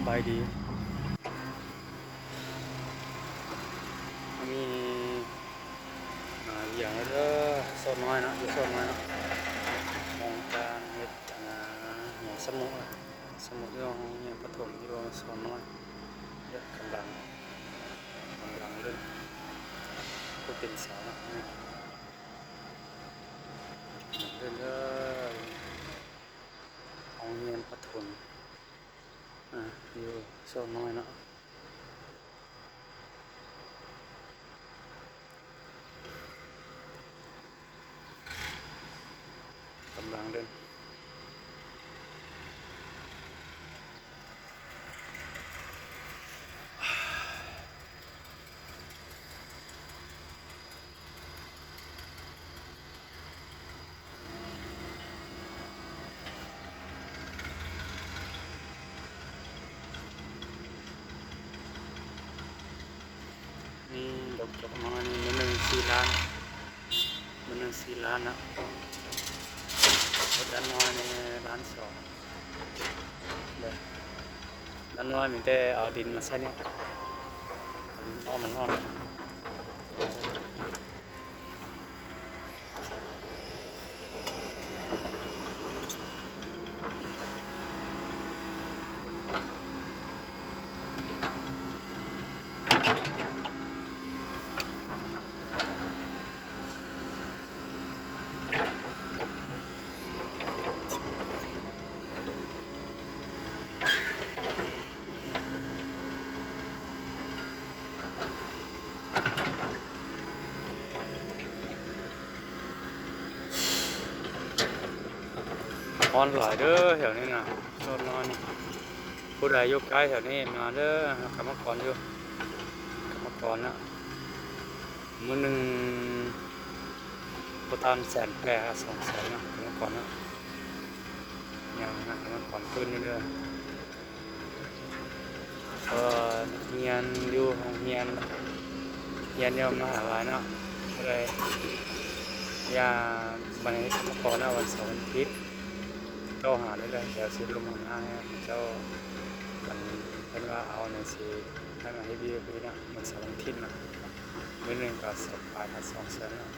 ສະບາຍດີ ມີ ອ່າ ອີ່ຫຍັງເດີ ຊອນນ້ອຍເນາະ ຢູ່ຊອນນ້ອຍເນາະ ຂອງການເຮັດ ອ່າ ສະໝຸ ສະໝຸຢູ່ໂຮງຮຽນປະຖົມຢູ່ຊອນນ້ອຍ ເຮັດກຳລັງ ກຳລັງເລີ່ມ ຜູ້ເປັນສາວເນາະ ເລີ່ມເດີ ໂຮງຮຽນປະຖົມ ອ່າ ຢູ່ຊອກນ້ອຍເນາະ ກຳລັງເດີນ. ນີ້ ດົກຈົກນ້ອຍນີ້ ມື້ໜຶ່ງສີ່ລ້ານ ມື້ໜຶ່ງສີ່ລ້ານນະ ເຮັດດ້ານນ້ອຍນີ້ລ້ານສອງ. ເດີ ດ້ານນ້ອຍມີແຕ່ເອົາດິນມາໃສ່ນີ້ ເອົາດິນອ້ອມມັນອ້ອມ. ຮ້ອນຫຼາຍເດີແຖວນີ້ນະ ໂຊນນ້ອຍນີ້ ຜູ້ໃດຢູ່ໃກ້ແຖວນີ້ມາເດີ ກຳມະກອນຢູ່ ກຳມະກອນນະ. ມື້ໜຶ່ງບໍ່ຕ່ຳແສນແປດຫາສອງແສນເນາະ ກຳມະກອນເນາະ ຍັງນະ ກຳມະກອນຂຶ້ນຢູ່ເດີ ເພາະວ່ານັກຮຽນຢູ່ໂຮງຮຽນ ຮຽນຢູ່ມະຫາໄລເນາະ ກໍເລີຍ ຢ່າ ບັດນີ້ກຳມະກອນເນາະ ວັນເສົາວັນອາທິດ ເຈົ້າຫາໄດ້ເລີຍ ແຖວສີລົມ ຫາໃຫ້ເຈົ້າ ຄັນເພິ່ນວ່າເອົານີ້ຊິ ໃຫ້ມາເຮັດວຽກຢູ່ນະ ວັນເສົາວັນອາທິດນະ ມື້ໜຶ່ງກໍແສນປາຍຫາສອງແສນເນາະ.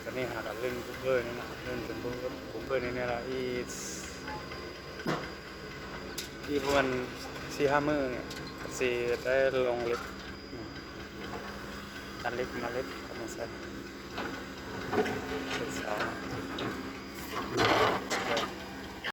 ຕອນນີ້ຫາກັນຫຼິ້ນບູມເບີນີ້ນະ ຫຼິ້ນເປັນບູມເບີນີ້ລະ ອີກ ອີກປະມານສີ່ຫ້າມື້ນີ້ ກໍຊິໄດ້ລົງເຫຼັກ ຕັດເຫຼັກມາເຫຼັກ ປະມານຊັ້ນ.